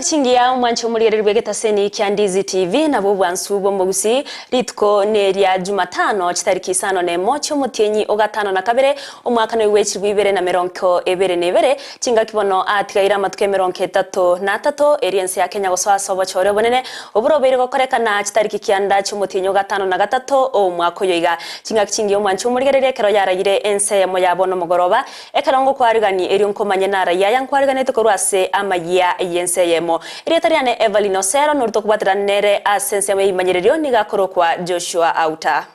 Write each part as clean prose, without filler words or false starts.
Chingaki chingiya omwanche omorigereria bw'egetaseni kia Ndizi TV nabwo obwansu bw'omogusii. Rituko neria Jumatano chitariki isano nemo chi'omotienyi o gatano na kabere omwaka noigwe chilifu ibere na merongo ebere na ebere. Chingaki bono atigaire amatuko emerongo etato na atato erio ense ya Kenya gosoa ase obochore obonene oborobeire gokorekana chitariki kianda chi'omotienyi o gatano na gatato omwaka oyo iga. Chingaki chingiya omwanche omorigereria ekero yaragire ense eyemo ya bono mogoroba Ekero ngokwarigania, erio nkomanye narayia aya nkwariganete korwa ase amayia y'ense eyemo. Erieta riane Evelyn Osero, noria tokobwaterana nere ase ensemo y'ebimanyererio nigo akorokwa Joshua Auta.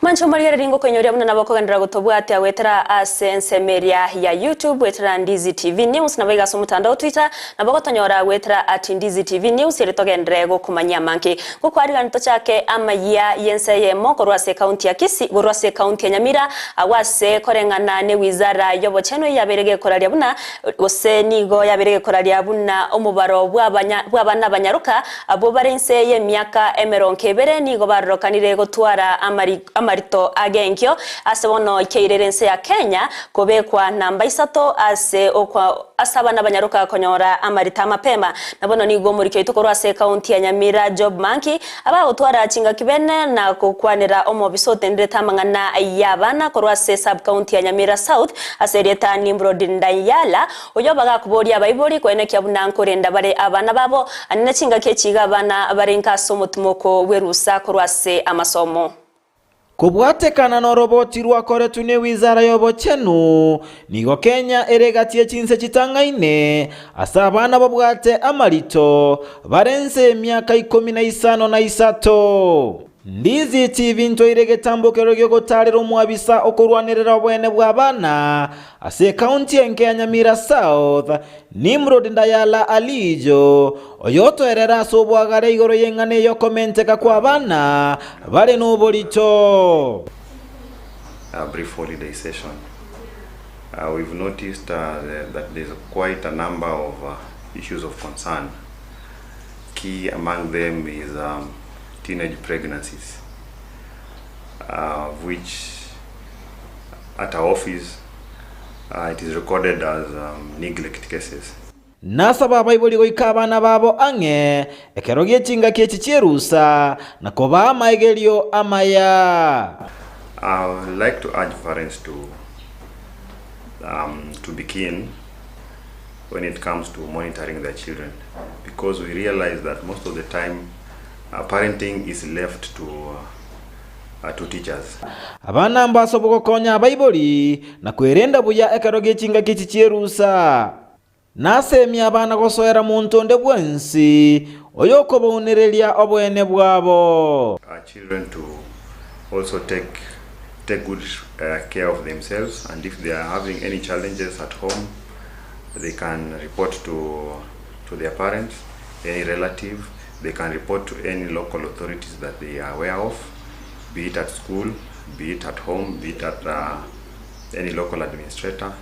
Manche omorigererie ngokoinyoria buna nabo okogenderera gotobwatia goetera ase ensemo eria ya YouTube goetera Ndizi TV News naboigo ase omotandao Twitter nabo ogotonyora goetera at Ndizi TV News erio togenderere gokomanyia amange. Gokwarigani tochake amayia y'ense eyemo korwa ase ekaunti ya Kisii korwa ase ekaunti ya Nyamira agwo ase koreng'ana ne wizara y'obochenu eyabeire gekoraria buna gose nigo yabeire gekoraria buna omobaro bw'abana abanyaroka Abwo bare inse y'emiaka emerongo ebere nigo barorokanire gotwara amarito ag'enkio ase bono keirere ense ya Kenya kobekwa namba isato ase ase abana banyaroka konyora amarito amapema. Na bono nigo omoriki oito korwa ase ekaunti ya Nyamira Job Manki abagotwara chingaki bene na gokwanera omobisa otenderete amang'ana y'abana korwa ase sub county ya Nyamira South ase erieta Nimrod Ndayala Oyio bagakoboria abaibori koenekia buna nkorenda bare abana babo, aye ne chingaki echi iga abana barenke ase omotimoko bw'erusa korwa ase amasomo. Kobwatekana noroboti rwakoretwe ne wizara y'obochenu, nigo Kenya ere egati ye chinse chitang'aine ase abana babwate amarito bare nse y'emiaka ikomi na isano na isato. Ndizi TV ntwaire egetambokero giogotaarera omwabisa okorwanerera oboene bw'abana ase ekaunti enke ya Nyamira South, Nimrod Ndayala Alijo, oyotoerera ase obwagare igoro y'eng'ana ey'okomenteka kw'abana bare noborito. A brief holiday session. We've noticed that there's quite a number of issues of concern. Key among them is teenage pregnancies, of which at our office it is recorded as neglect cases. Nasabe abaibori goika abana babo ang'e ekero gie chingaki echi chi'erusa, na kobaa amaegerio amaya. I would like to urge parents to to be keen when it comes to monitoring their children because we realize that most of the time parenting is left to to teachers. Abana mbasobo gokonya abaibori na kwerenda buya ekero gie chingaki echi chi'erusa. Nasemie abana gosoera monto onde bwensi oyokobaunereria oboene bwabo. Our children to also take take good care of themselves and if they are having any challenges at home they can report to to their parents, any relative, they can report to any local authorities that they are aware of, be it at school, be it at home, be it at uh, any local administrator.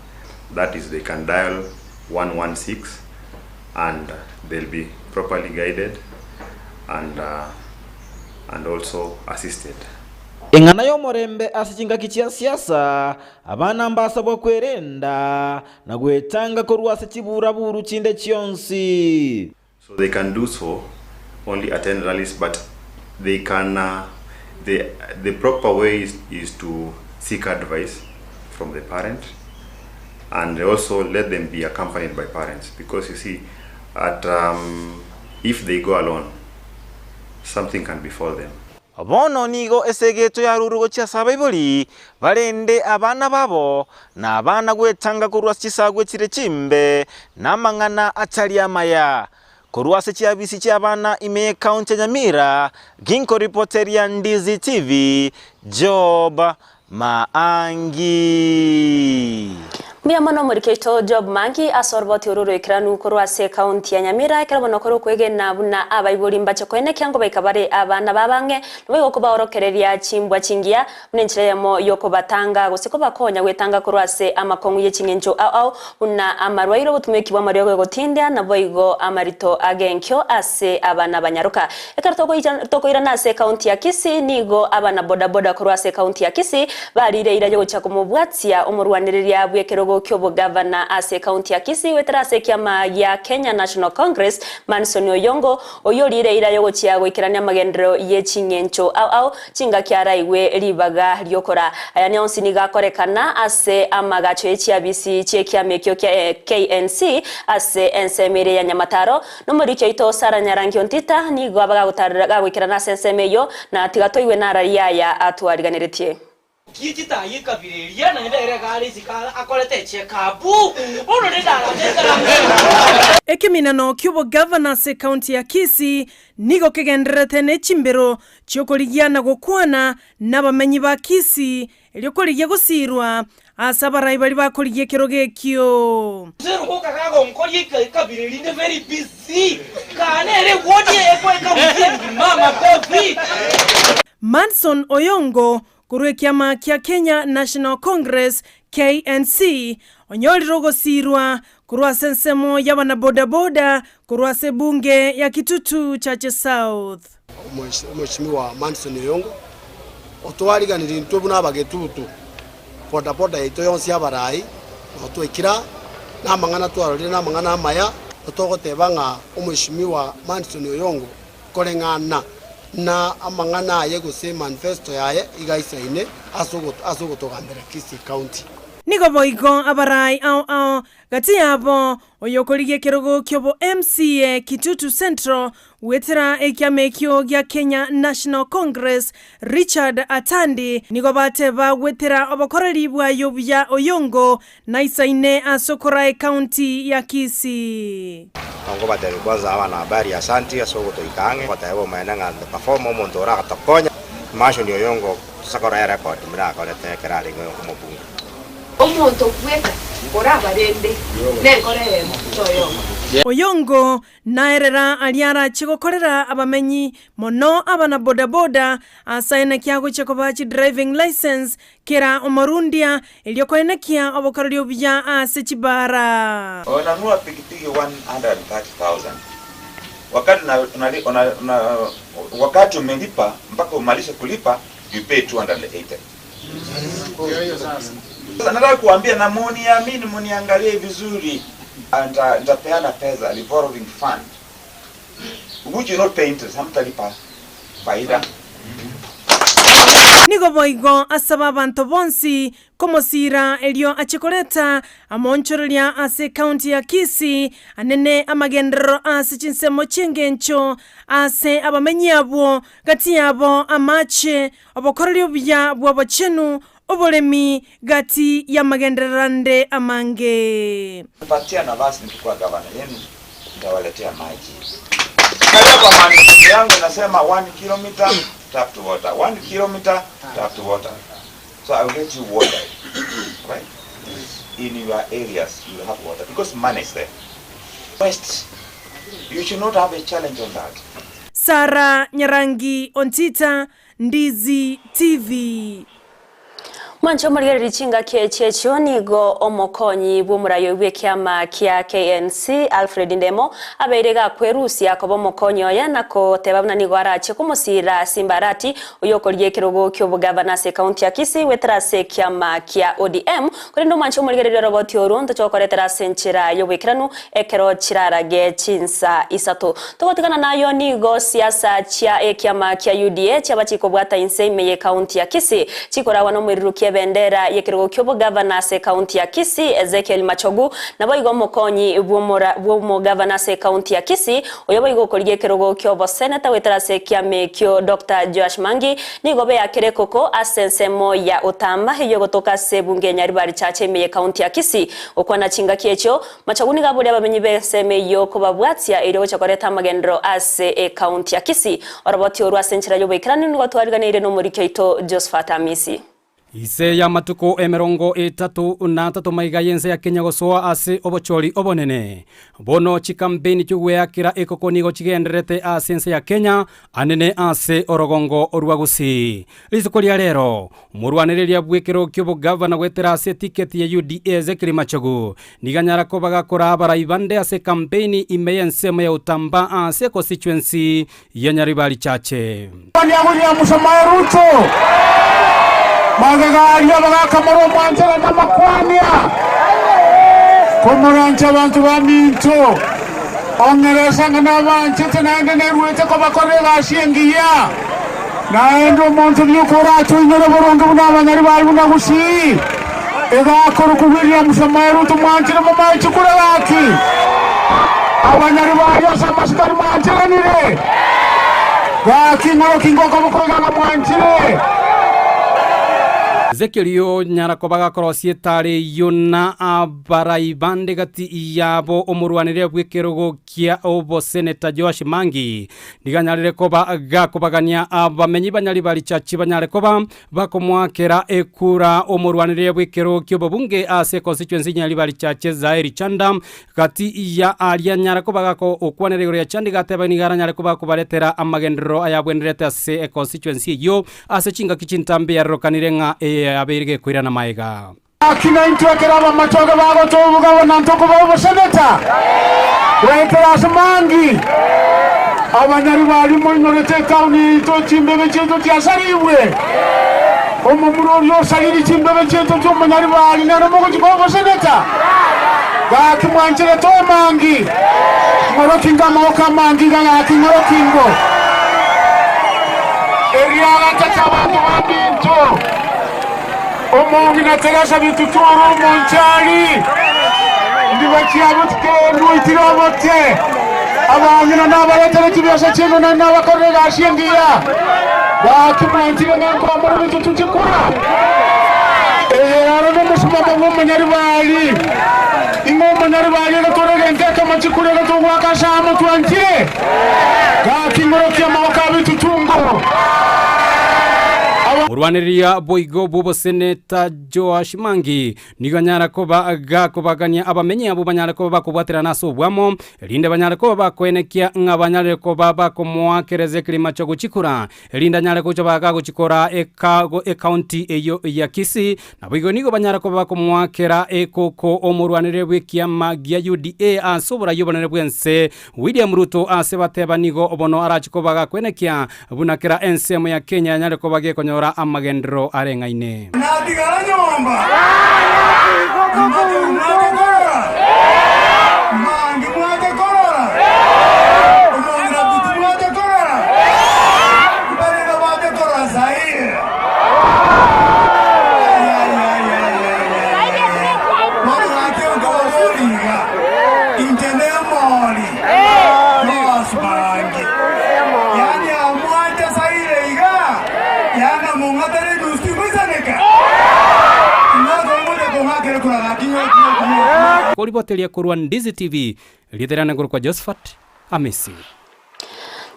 That is, they can dial 116 and they'll be properly guided and, uh, and also assisted. Eng'ana y'omorembe ase chingaki chia siasa, abana mbasabwa kwerenda na gwetanga korwa ase chiburaburu chinde chionsi. So they can do so only attend rallies but they can uh, the, the proper way is, is to seek advice from the parent and also let them be accompanied by parents because you see at um, if they go alone something can befall them Bono nigo esegeto yarurwe gochia ase abaibori, barende abana babo, na abana gwetanga korwa ase chisagwe chire chimbe, na amang'ana atari amaya. Korwa ase chiabisi chi'abana ime y'Ekaunti ya Nyamira, ginkoripoteria Ndizi TV, Job Maangi. Mbuya mono omoriki oito Job Mangi ase oroboti oru roikeranu korwa ase ekaunti ya Nyamira ekero bono kore okwegena buna abaibori mbache koenekia ngobaika bare abana babo ang'e naboigo kobaorokereria chimbwa chingiya buna enchera eyemo yokobatanga gose kobakonya gwetanga korwa ase amakong'u ye ching'encho ao ao buna amarwaire obotumeki bw'amariogo egotindia naboigo amarito agenkio ase abana banyaroka. Ekero tokoirana ase ekaunti ya Kisii, nigo abana bodaboda korwa ase ekaunti ya Kisii barire eira y'ogochia komobwatia omorwanereria bw'ekerogo ki'obogavana ase ekaunti ya Kisii goetera ase ekiama gia Kenya National Congress, Manson Oyongo, oyio orire eira y'ogochia goikerania amagenderero ye ching'encho ao ao chingaki araigwe ribaga ri'okora. Aya nionsi nigo akorekana ase amagacho ye chiabisi chi'ekiama ekio kia KNC ase ensemo eria ya Nyamataro, Nomoriki oito Sarah Nyarangi Ontita nigo abe gagotarera gagoikerana ase ensemo eyio, na tiga toigwe narari aya atwariganeretie. Ki chitaai ekabira eria, naende ere iga are isiko akorete echekabu, bono nendarache nkarange. Ekeminano ki'obogavana ase ekaunti ya Kisii nigo kegendererete ne chimbero chi'okorigia na gokwana nabamenyi ba Kisii Erio korigia gosiirwa ase abarai baria bakorigia ekerogo ekio. Serugoka gagonkoria ekabira erinde very busy kaa nere ewodi ekabusia engima makofi. Manson Oyongo korwa ekiama kia Kenya National Congress, KNC, onyorire ogosiirwa korwa ase ensemo y'abanabodaboda korwa ase ebunge ya Kitutu Chache South. Omweshimiwa Manson Oyongo otwariganirie intwe buna abagetutu bodaboda yaito yonsi abarai notwaikire aa na amang'ana twarorire na amang'ana amaya, togoteba ng'a Omweshimiwa Manson Oyongo koreng'ana na amang'ana aye gose manifesto yaye iga aisaine ase ogotogambera Kisii County. Nigo boigo abarai ao ao gati yabo oyokorigia ekerogo ki'obo MCA Kitutu Central Goetera ekiama ekio gia Kenya National Congress, Richard Atandi nigo bateba goetera obokoreri bwaye obuya Oyongo naisaine ase okoraa ecounty ya Kisii. Nkobatebi kwanza abanahabari asanti ase ogotoika ang'e, ngoteba omaene ng'a the performer omonto oragatokonya, Manson Oyongo tosa korora erecord buna akorete ekero arenge omobunge. Omonto bweka orabarende nenkoro eyemo noyomo. Oyongo Naerera aria arache gokorera abamenyi, mono abana bodaboda, ase aenekia agochia kobaa chidriving licence kera omorundia, erio koenekia obokoreri obuya ase chibaara. Unanunua pikipiki 130,000 wakati una, una, una, una, wakati umelipa mpaka umalishe kulipa you pay 280. Sasa nataka kuambia na muniamini, muniangalie vizuri, nitapeana pesa revolving fund which you not pay interest, hamtalipa faida. Nigo boigo asaba abanto bonsi komosiira erio achie koreta amoonchoreria ase ekaunti ya Kisii anene amagenderero ase chinsemo chi'engencho ase abamenyi abwo gati yabo amache Obokoreri obuya bw'obochenu, oboremi gati y'amagenderero ande amange. Patia nafasi nikikuwa gavana yenu nitawaletea maji. Angalia kwa manifesto yangu nasema 1 kilometer tap to water, 1 kilometer tap to water. So I will get you water. Right? In your areas you will have water because money is there. West, you should not have a challenge on that. Sarah Nyarangi Ontita, Ndizi TV. Mwanche omorigereria chingaki echi echio nigo omokonyi bw'omoraia bw'ekiama kia KNC Alfred Ndemo abeire gakwerusia koba omokonyi oye na koteba buna nigo arache komosira Simba Arati oyio okorigia ekerogo ki'obogavana ase ekaunti ya Kisii goetera ase ekiama kia ODM korende omwanche omorigereria oroboti orwo ntoche gokoretera ase enchera y'oboikeranu Ekero chirarage chinsa isato. Togotigana nayo nigo siasa chia ekiama kia UDA chiaba chikobwata inse ime y'ecounty ya Kisii chikoragwa nomoiruruki ebendera y'ekerogo ki'obogavana ase ecounty ya Kisii Ezekiel Machogu naboigo omokonyi bw'omogavana ase ecounty ya Kisii oyo boigo okorigia ekerogo ki'oboseneta goetera ase ekiama ekio Doctor Joash Mangi nigo beakire ekoko ase ensemo ya Otamba eyio egotoka ase ebunge ya Nyaribari Chache ime y'ecounty ya Kisii gokwana chingaki echio Machogu nigo aboria abamenyi b'ensemo eyio kobabwatia erio gocha koreta amagenderero ase ekaunti ya Kisii. Oroboti orwo ase enchera y'oboikeranu nigo twariganeire nomoriki oito Josephat Amisi. Ise y'amatuko emerongo etato na atato maiga y'ense ya Kenya gosoa ase obochori obonene. Bono chikampeini chi'ogweakera ekoko nigo chigendererete ase ense ya Kenya, anene ase orogongo rwa Gusii. Rituko ria rero, omorwanereria bw'ekero ki'obogavana goetera ase etiketi ya UDA Ezekiel Machogu nigo anyara koba gakoraa abarai bande ase ekampeini ime y'ensemo ya Utamba ase econstituency ya Nyaribari Chache. Kwania William Samoei Ruto, magega aria bagakamora omwanchera namakwania, komorancha abanto baminto, ong'eresa ng'a nabanchete naende neruete kobakorera egasi engiya. Naende omonto rioka oratoinyore boronge buna abanyari baye buna Gusii, egakorokwa William Samoei Ruto mwanchire momae chikura gaki. Abanyari baye ase amasikani mwancheranire gaki ng'oroki ngokoboko iga ng'a mwanchire. Ezekiel onyara koba gakorosia etara eyio na abarai bande gati yabo omorwanereria bw'ekerogo kia oboseneta Joash Mangi Nigo anyarire koba gakobagania abamenyi ba Nyaribari Church banyare koba bakomoakera ekura omorwanereria bw'ekerogo ki'obobunge ase econstituency Nyaribari Church Zaeri Chanda gati ya aria anyare koba gakokwanera igoro ya Chanda iga ateba nigo aranyare koba akobaretera amagenderero ayabwenerete ase econstituency eyio ase chingaki chintambe yarorekanire ng'a eye yabeire gekoirana maega. Naki naintwe ekero abamachoge bagotobuga buna ntokoba oboseneta goetera ase mangi, abanyari baria moinorete etaoni yaito chimbebe chiaito chiasarigwe. Omomura oria osariri chimbebe chiaito chi'omonyaribari nere mogochia koba oboseneta. Gaki mwancherete omangi, ng'oroki ingo amaboko amangi iga gaki ng'oroki ingo. Erio agataka abanto baminto. Omong'ina Teresa Bitutu ore omonchari, ndiba chiabo tikerendwa oitire obote. Abang'ina nabaretere chibesa chiaino naende nabakorere egasi engiya. Gaki mwanchire ng'a nkombore Bitutu chikura. Eye aro nomosimamo bw'omonyaribari. Ing'o omonyaribari egetore egento ekemo chikura egetogwaka ase amo twanchire? Gaki ng'orokia amaboko a Bitutu ngo. Morwanereria boigo bw'oboseneta Joash Mangi nigo anyare koba gakobagania abamenyi abwo banyare koba bakobwaterana ase obwamo, erinde banyare koba bakoenekia ng'a banyarire koba bakomoakereza ekerima chia gochikora, erinde anyare gocha bagagochikora ekaunti eyio ya Kisii. Naboigo nigo banyare koba bakomoakera ekoko omorwanereria bw'ekiama gia UDA ase oboraia obonene bw'ense William Ruto ase bateba nigo bono arache koba gakwenekia buna kera ensemo ya Kenya yanyare koba gekonyora amagenderero areng'aine. Natigara nyomba, mbache mwache korora, mbange mwache korora, omong'ina Tutu mwache korora, mbarende bache korora saii. Bono gaki nkobaboria iga, inche nemori nobasubarangi, yaani amwanche saire iga, yaani mong'atere enusu timoisaneka, ing'akongoria kong'akera kura gaki ng'o ng'o ng'o. Koriboteria korwa Ndizi TV, rieta riane nkorokwa Josephat Amisi.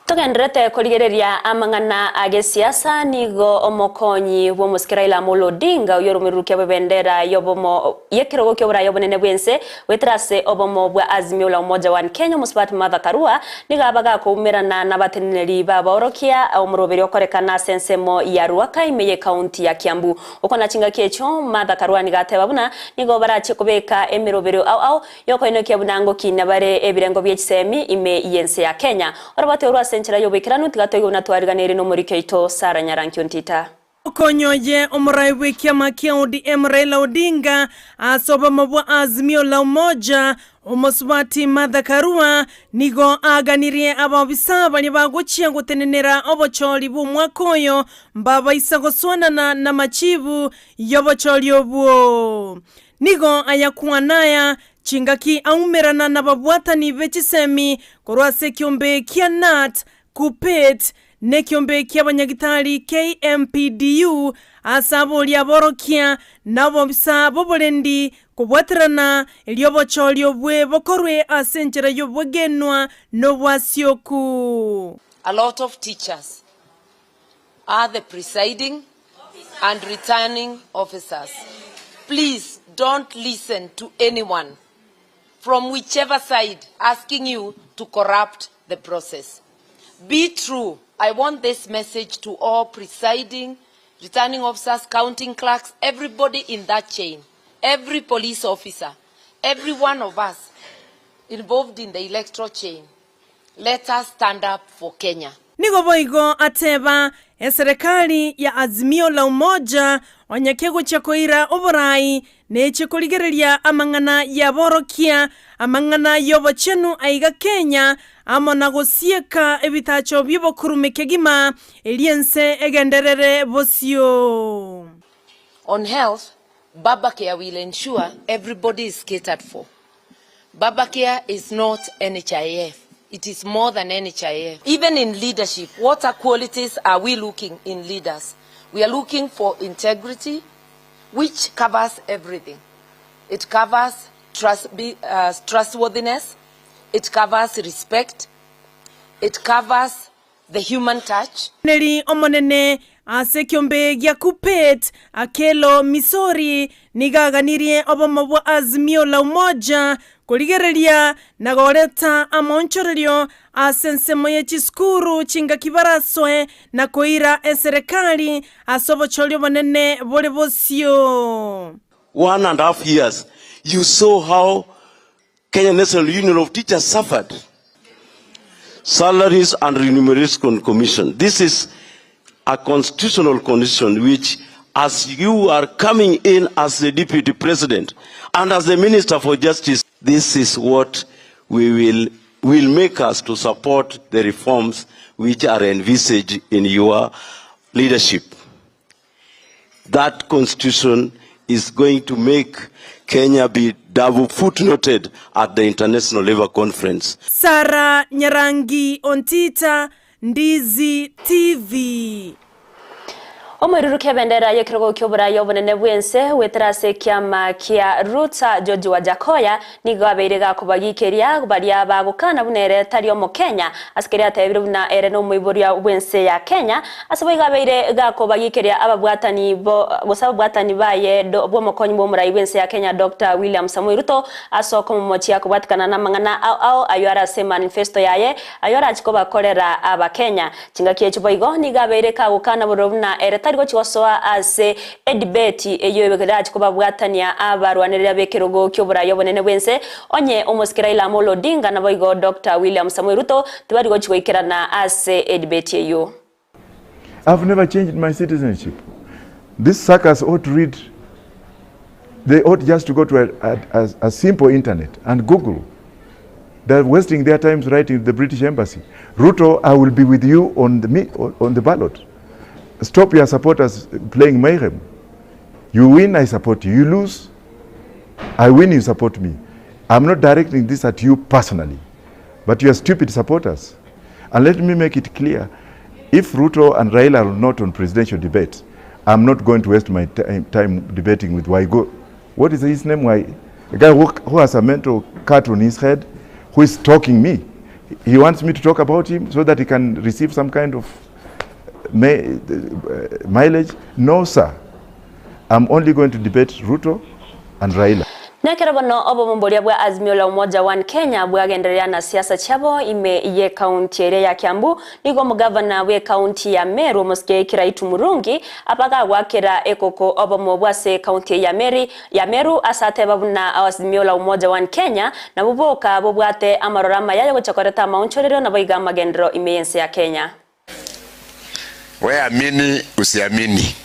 Togendererete korigereria amang'ana a gesiasa, nigo omokonyi bw'omosike Raila Amolo Odinga oyio oromerurukia bw'ebendera y'obomo y'ekerogo ki'oboraia obonene bw'ense goetera ase obomo bwa Azimio la Umoja One Kenya omosubati Martha Karua nigo aba gakoumerana nabateneneri b'abaorokia omoroberi okorekana ase ensemo ya Ruaka ime y'ecounty ya Kiambu. Gokwana chingaki echio Martha Karua nigo ateba buna nigo barachie kobeka emeroberio ao ao Y'okoinokia buna ngokina bare ebirengo bie chisemi ime y'ense ya Kenya. Orobato orwo ase enchera y'oboikeranu tiga toigwe buna twariganeirie nomoriki oito Sarah Nyarankio Ntita. Okonyo oye omorai bw'ekiama kia ODM Raila Odinga ase obomo bwa Azimio la Umoja, omosubati Martha Karua, nigo aganirie abaobisa baria bagochia gotenenera obochori bw'omwaka oyo mbabaisa gosoanana namachibu y'obochori obwo. Nigo ayakwana aya chingaki aumerana nababwatani be chisemi korwa ase ekiombe kia KNUT, KUPPET, na ekiombe ki'abanyagitari KMPDU, ase aboria aborokia na abobisa b'oborendi kobwaterana erio obochori obwe bokorwe ase enchera y'obwegenwa na obwasioku. A lot of teachers are the presiding. and returning officers. Please don't listen to anyone from whichever side asking you to corrupt the process. Be true. I want this message to all presiding, returning officers, counting clerks, everybody in that chain, every police officer, every one of us involved in the electoral chain. Let us stand up for Kenya. Nigo boigo ateba, Eserekari ya Azimio la Umoja onye kegochia koira oborai neche korigereria amang'ana y'aborokia, amang'ana y'obochenu aiga Kenya, amo na gosieka ebitacho bi'obokurume kegima, erio ense egenderere bosio. On health, Babacare will ensure everybody is catered for. Babacare is not NHIF. It is more than NHIF. Even in leadership, what are qualities are we looking in leaders? We are looking for integrity, which covers everything. It covers trust, be, uh, trustworthiness, it covers respect, it covers the human touch. Neri Omonene ase ekiombe gia Kuppet, Akelo Misori, nigo aganirie obomo bwa Azimio la Umoja korigereria na goreta amaonchorerio ase ensemo ye chisukuru chingaki barasoe na koira eserekari ase obochori obonene bore bosio. One and a half years, you saw how Kenya National Union of Teachers suffered. Salaries and Remuneration Commission. This is a constitutional condition which, as you are coming in as the deputy president and as the minister for justice, this is what we will, will make us to support the reforms which are envisaged in your leadership. That constitution is going to make Kenya be double footnoted at the International Labour Conference. Sarah Nyarangi Ontita, Ndizi TV. Omoirurukia ebendera y'ekerogo ki'oboraia obonene bw'ense goetera ase ekiama kia Ruta George Wajackoyah nigo abeire gakobagikeria baria bagokana buna ere tari omokenya ase keria atebire buna ere nomoiboria bw'ense ya Kenya ase boigo abeire gakobagikeria ababwatani bo gose ababwatani baye bw'omokonyi bw'omorai bw'ense ya Kenya Doctor William Samoei Ruto ase okomomochia kobwatikana namang'ana ao ao ayio are ase manifesto yaye ayio arachi kobakorera abakenya. Chingaki echio boigo nigo abeire kagokana bororo buna ere tari gochia gosoa ase edibeti eyio erache kobabwatania abarwanereri b'ekerogo ki'oboraia obonene bw'ense, onye omosike Raila Amolo Odinga naboigo Doctor William Samoei Ruto tibari gochia goikerana ase edibeti eyio. I've never changed my citizenship. These suckers ought to read, they ought just to go to a, a, a, a simple internet and Google. They're wasting their times writing to the British Embassy. Ruto, I will be with you on the, on the ballot. Stop your supporters playing mayhem. You win, I support you. You lose, I win, you support me. I'm not directing this at you personally, but you are stupid supporters. And let me make it clear, if Ruto and Raila are not on presidential debate, I'm not going to waste my time debating with Waigo. What is his name? Why? A guy who, who has a mental cut on his head, who is talking me. He wants me to talk about him so that he can receive some kind of may, uh, mileage. No, sir. I'm only going to debate Ruto and Raila. Nekero bono obomo boria bwa Azimio la Umoja One Kenya bwagendereria na siasa chiabo ime ye kaunti eria ya Kiambu nigo omogavana bwe kaunti ya Meru omosike Kiraitu Murungi apakagwakera ekoko obomo bwase kaunti ya Meri ya Meru ase ateba buna Azimio la Umoja One Kenya nabo boka bobwate amaroro amaya yogocha koreta amaonchorero nabo iga amagenderero ime yense ya Kenya. We amini usiamini,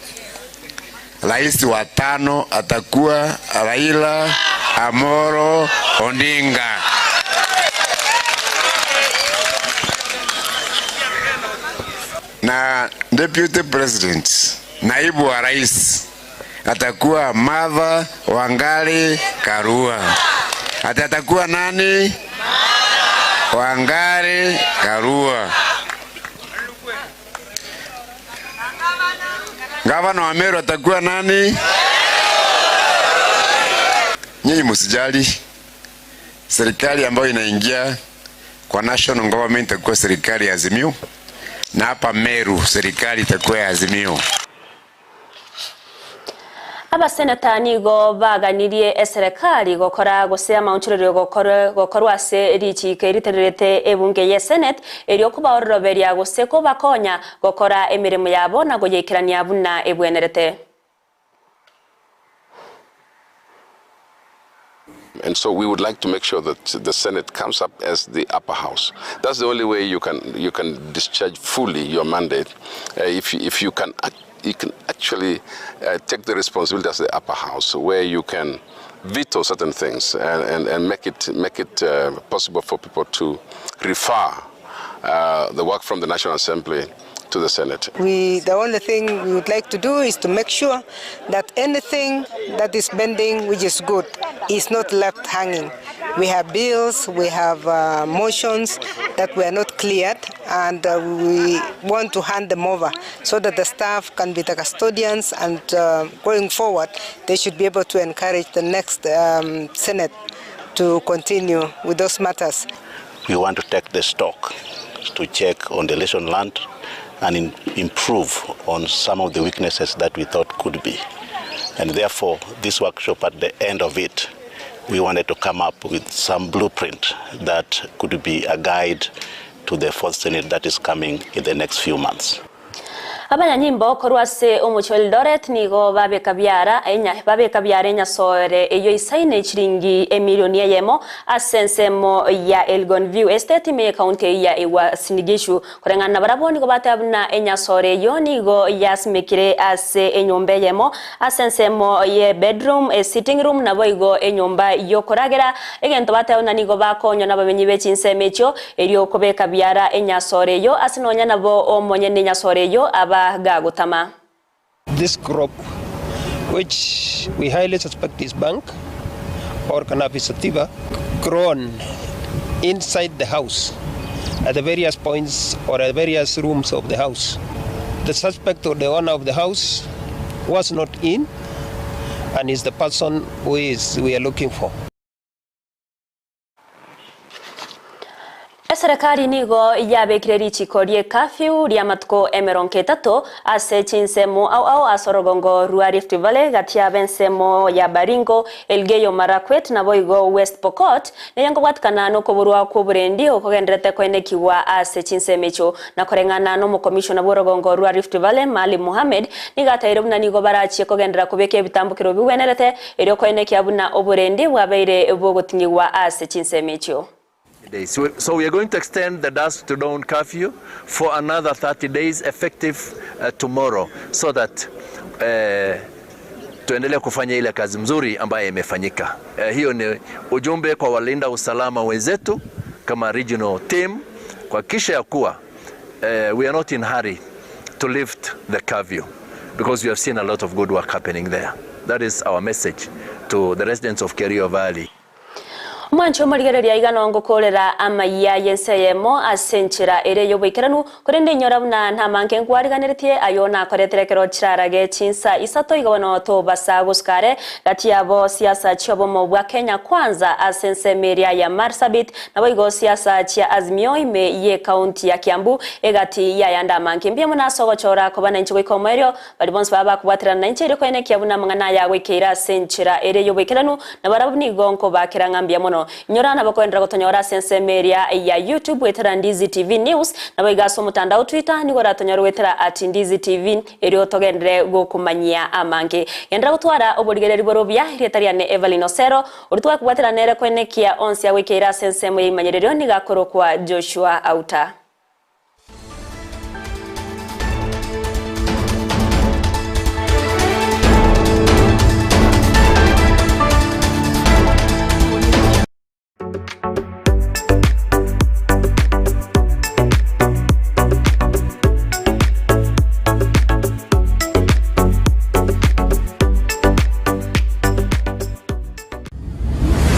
rais wa tano atakuwa Raila Amolo Odinga. Na deputy president, naibu wa rais atakuwa Martha Wangari Karua. Ati atakuwa nani? Wangari Karua. Gavana wa Meru atakuwa nani? Nyinyi msijali, serikali ambayo inaingia kwa national government itakuwa serikali ya Azimio, na hapa Meru serikali itakuwa ya Azimio. Abaseneta nigo baganirie eserekari gokora gose amaonchorerio gokorwa ase richiiko eritererete ebunge ye Senate erio kobaororoberia gose kobakonya gokora emeremo yabo na goyeikerania buna ebwenerete. And so we would like to make sure that the Senate comes up as the upper house. That's the only way you can, you can discharge fully your mandate uh, if, if you can, you can actually uh, take the responsibility as the upper house where you can veto certain things and, and, and make it, make it uh, possible for people to refer uh, the work from the National Assembly to the Senate. We, the only thing we would like to do is to make sure that anything that is pending, which is good, is not left hanging. We have bills, we have uh, motions that were not cleared, and uh, we want to hand them over so that the staff can be the custodians and uh, going forward, they should be able to encourage the next um, Senate to continue with those matters. We want to take the stock to check on the lesson learned and in, improve on some of the weaknesses that we thought could be. And therefore, this workshop at the end of it, we wanted to come up with some blueprint that could be a guide to the fourth Senate that is coming in the next few months. Abanyanyimbo korwa ase omochie o Eldoret nigo babeka biara enya babeka biara enyasoere eyio isaine chiringi emilioni eyemo ase ensemo ya Elgon View Estate ime y'ekaunti eyio ya Uasin Gishu. Koreng'ana nabarabwo nigo bateba buna enyasore eyio nigo yasimekire ase enyomba eyemo ase ensemo ye bedroom, esitting room naboigo enyomba yokoragera. Egento bateba buna nigo bakonywa nabamenyi be chinsemo echio erio kobeka biara enyasore eyio ase nonya nabo omonyene enyasore eyio aba gagotama. This crop, which we highly suspect is bank or cannabis sativa, grown inside the house at the various points or at various rooms of the house. The suspect or the owner of the house was not in and is the person who is we are looking for. Eserekari nigo yabekire richiko rie curfew ri'amatuko emerongo etato ase chinsemo ao ao ase orogongo rwa Rift Valley gati y'ab'ensemo ya Baringo, Elgeyo Marakwet naboigo West Pokot, neye nkobwatikana nokoborwa kw'oborendi okogenderete koenekigwa ase chinsemo echio. Na koreng'ana n'omokomishona bw'orogongo rwa Rift Valley Maalim Mohamed nigo ataire buna nigo barachie kogenderera kobeka ebitambokero bigwenerete erio koenekia buna oborendi bwabeire bogoting'igwa ase chinsemo echio. Days. So, so we are going to extend the dusk to dawn curfew for another 30 days effective uh, tomorrow so that uh, tuendelee kufanya ile kazi mzuri ambayo imefanyika. Uh, hiyo ni ujumbe kwa walinda usalama wenzetu kama regional team kuhakikisha ya kuwa uh, we are not in hurry to lift the curfew because we have seen a lot of good work happening there. That is our message to the residents of Kerio Valley. Omwancho omorigereria iga nongokorera amaiya y'ense eyemo ase enchera ere y'oboikeranu korende inyora buna ntamange nkwariganeretie ayo nakoretire ekero chirarage chinsa isato igo bono tobasa gosukare gati yabo siasa chiobomo bwa Kenya Kwanza ase ensemo eria ya Marsabit nabo igo siasa chia Azimio ime ye county ya Kiambu egati yayanda amange mbuya mono ase ogochora koba nainche goika omoerio bari bonsi baba bakobwaterana nainche erio koenekia buna amang'ana aya agoikeire ase enchera ere y'oboikeranu nabarabwo nigo nkobakera ng'a mbuya mono inyora nabo koenderera gotonyora ase ensemo eria ya YouTube gwetera Ndizi TV News nabo iga ase omotandao Twitter nigo oratonyore gwetera at Ndizi TV erio togenderere gokomanyia amange. Genderera gotwara oborigereri bore obuya erieta riane Evelyn Osero oria twakobwaterana nere koenekia onsi agoikeire ase ensemo ya imanyererio nigo akorokwa Joshua Auta.